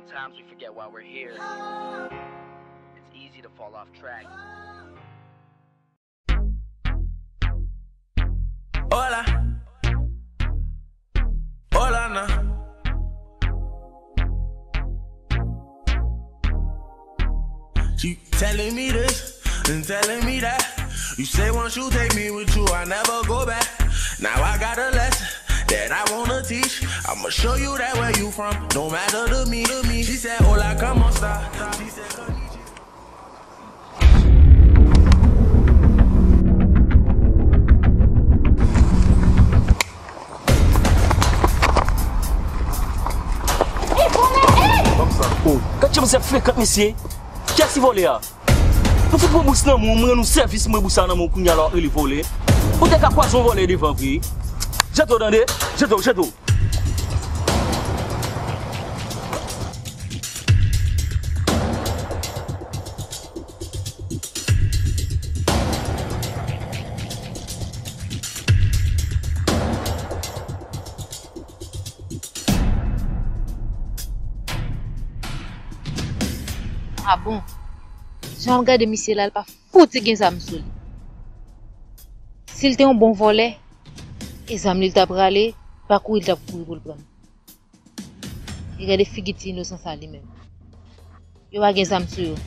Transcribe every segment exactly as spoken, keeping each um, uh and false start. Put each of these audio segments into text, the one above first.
Sometimes we forget why we're here. It's easy to fall off track. Hola. Hola now. She telling me this and telling me that. You say once you take me with you, I never go back. Now I got a lesson that I wanna teach. I'ma show you that where you from don't matter to me, to me. She said, "Hola, ¿cómo está?" She said, "Konnichiwa." Ey, vòlè, ey! Kòmsa. Oh, gad jan misye frekan, mesye. Kiyès ki vòlè a? Nou fout pran bous nan men w, m rann ou sèvis, m pran bous sa nan men w, kounye a la w ap rele vòlè. Ou te ka kwaze yon vòlè devan vre. Jete w tande, jete w, jete w. Ah bon? Jan m gade misye la, l pa fouti gen zam sou li. Si l te yon bon vòlè, e zam li l t ap rale, pa kouri l t ap kouri pou l pran. E gade figi ti inosan sa li menm. Yo pa gen zam sou yo.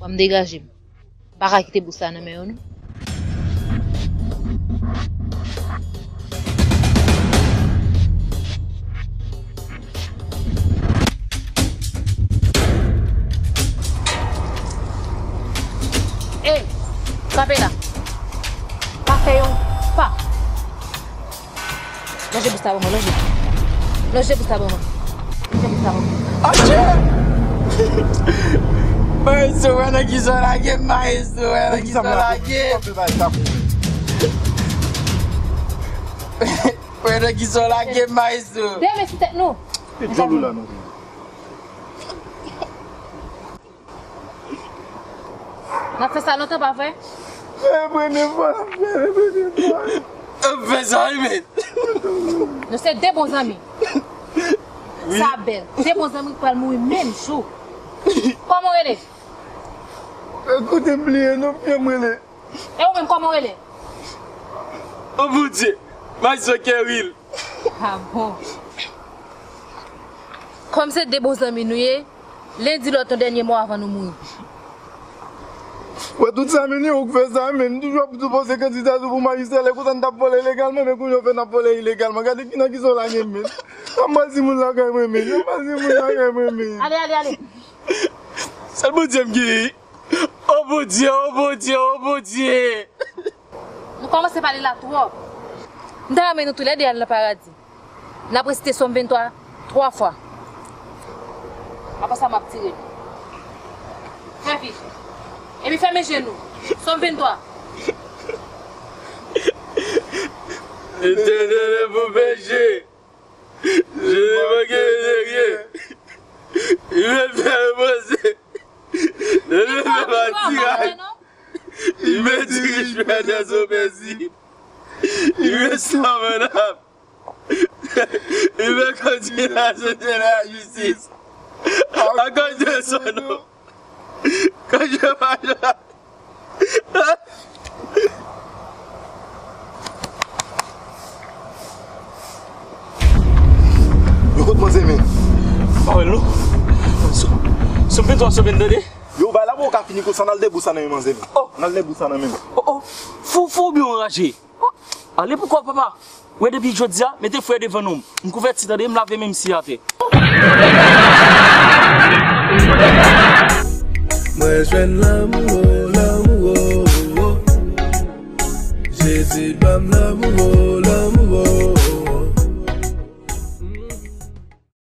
Ban m degaje m. M pa ka kite bous la nan men yo, non. Ey, kanpe la. Pa fè yon pa. Lonje bous la ban mwen, lonje. Lonje bous la ban mwen. Lonje bous la ban mwen. Atchè! Maestro, wè nan ki zò lage, maestro, wè nan ki zò lage. Wè nan ki zò lage, maestro. Dèyè men sou tèt nou. Mete dlo la non. N ap fè sa lontan, pa vre? Se premye fwa n ap fè l, se premye fwa. N ap fè sa wi, men. Nou se de bon zanmi. Wi. Sa bèl. De bon zanmi ki pral mouri menm jou. Kòman w rele? Ekoute, m bliye non, fye m rele. E ou menm, kòman w rele? O Bondye, Maestro Keril. Ah bon. Kòm se de bon zanmi nou ye, len di lòt yon dènye mo avan nou mouri. Wè tout sa, men, ou k fè sa, men. M toujou ap panse kandida tou pou majistra, lè konsa n t ap vòlè legalman, men kounye a w fè n ap vòlè ilegalman. Gade ki nan ki zò lage m, men. Ann pral di moun lakay mwen, men. Ann pral di moun lakay mwen, men. Ale, ale, ale. Sèl Bondye m genyen. O Bondye, o Bondye, o Bondye! Nou kòmanse pale la twòp. M ta renmen nou toulède al nan paradi. N ap resite Sòm venntwa twa fwa. Apre sa, m ap tire nou. Fè vit. Epi fèmen je nou. Sòm venntwa. Letènèl est mon berger. Je ne manquerai de rien. Il me fait reposer dans les verts pâturages. Il me dirige vers des eaux paisibles. Il me sauve mon âme. Il me conduit dans la sentière de la justice. À cause de son nom. Quand je marche Yo, kot manzè men? Pa wè l non. Sòm venntwa, Sòm venntwa, tande. Yo, bay la pou w ka fini konsa, n al debou sa nan men manzè men. Oh. N al debou sa nan men. Oh, oh. Fou, fou oubyen w anraje? Oh. Ale pou kò w, papa. Wè depi jodi a, mete frè devan non m. M konvèti tande, m lave men m si atè. Mwen jwenn lanmou.